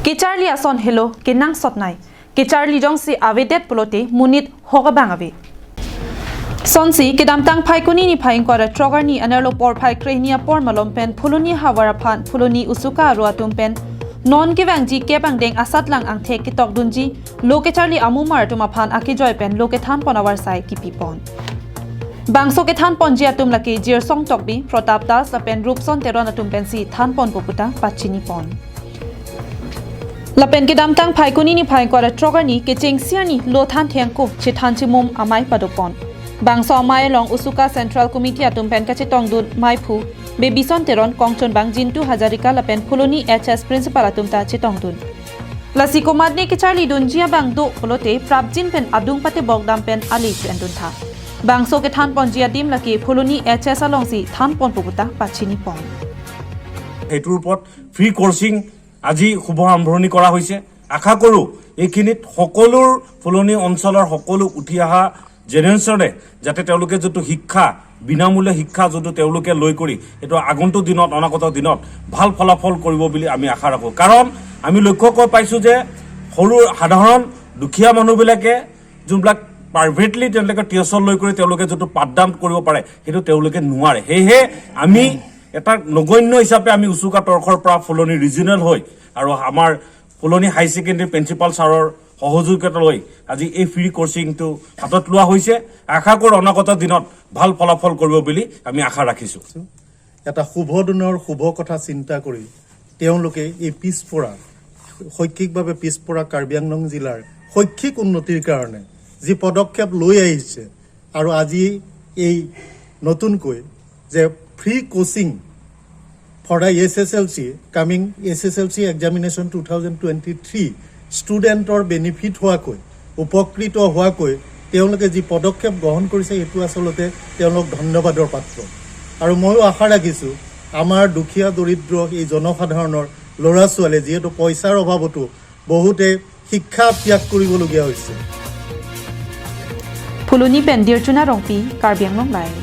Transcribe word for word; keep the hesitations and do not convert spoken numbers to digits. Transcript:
Kecharli ason helo kenangsot nei. Kecharli jongsi avedet pulote monit hok abang ave. Sonsi kedamtang Phaikuni niphai ingkoi ra throk arni anerlo porphai krehini apor malom pen Phuloni havar aphan Phuloni Usuka aro atum pen non kevangji kep angdeng asatlang angthek ketokdunji lo kecharli amumar atum aphan akejoi pen lo kethanpon avarsai kipipon. Bangso kethanponji atum lake Jirsong Tokbi, Pratap Das lapen Rupson Teron atum pensi thanponpo puta pachinipon. Lapen kedamtang Phaikuni niphai ingkoi ra throk arni kechengsi arni lo than thengko chethan chimum amei padopon. Bangso amei along Usuka Central Committee atum pen kachetongdun meiphu Bebison Teron, kongchonbang Jintu Hazarika lapen Phuloni H S principal atum ta chetongdun. Lasi komatne kecharlidunji abang do pulote prapjin pen adung patebok dam pen ale chu-enduntha. Bangso kethanponji adim lake Phuloni H S alongsi thanponpo puta pachinipon. সেইটোৰ ওপৰত ফ্ৰী কৰ্চিং আজি শুভ আৰম্ভণি কৰা হৈছে। আশা কৰোঁ এইখিনিত সকলোৰ ফুলনি অঞ্চলৰ সকলো উঠি অহা জেনেৰেশ্যনে যাতে তেওঁলোকে যিটো শিক্ষা, বিনামূলীয়া শিক্ষা যিটো তেওঁলোকে লৈ কৰি এইটো আগন্তুক দিনত, অনাগত দিনত ভাল ফলাফল কৰিব বুলি আমি আশা ৰাখোঁ। কাৰণ আমি লক্ষ্য কৰি পাইছোঁ যে সৰু সাধাৰণ দুখীয়া মানুহবিলাকে যোনবিলাক প্ৰাইভেটলি তেওঁলোকে টিউচন লৈ কৰি তেওঁলোকে যিটো পাঠদান কৰিব পাৰে, সেইটো তেওঁলোকে নোৱাৰে। সেয়েহে আমি এটা নগণ্য হিচাপে আমি উচুকা তৰফৰ পৰা ফুলনি ৰিজিনেল হৈ আৰু আমাৰ ফুলনি হাই ছেকেণ্ডেৰী প্ৰিন্সিপাল ছাৰৰ সহযোগিতা লৈ আজি এই ফ্ৰী কৰ্চিংটো হাতত লোৱা হৈছে। আশা কৰোঁ অনাগত দিনত ভাল ফলাফল কৰিব বুলি আমি আশা ৰাখিছোঁ। এটা শুভ দিনৰ শুভ কথা চিন্তা কৰি তেওঁলোকে এই পিছপৰা, শৈক্ষিকভাৱে পিছপৰা কাৰ্বি আংলং জিলাৰ শৈক্ষিক উন্নতিৰ কাৰণে যি পদক্ষেপ লৈ আহিছে আৰু আজি এই নতুনকৈ যে free coaching for the S S L C, coming S S L C examination two thousand twenty three ষ্টুডেণ্টৰ বেনিফিট হোৱাকৈ, উপকৃত হোৱাকৈ তেওঁলোকে যি পদক্ষেপ গ্ৰহণ কৰিছে, সেইটো আচলতে তেওঁলোক ধন্যবাদৰ পাত্ৰ। আৰু ময়ো আশা ৰাখিছোঁ আমাৰ দুখীয়া দৰিদ্ৰ এই জনসাধাৰণৰ ল'ৰা ছোৱালীয়ে যিহেতু পইচাৰ অভাৱতো বহুতে শিক্ষা ত্যাগ কৰিবলগীয়া হৈছে। Phuloni pen Dirchuna Rongpi, Karbi Anglong Live.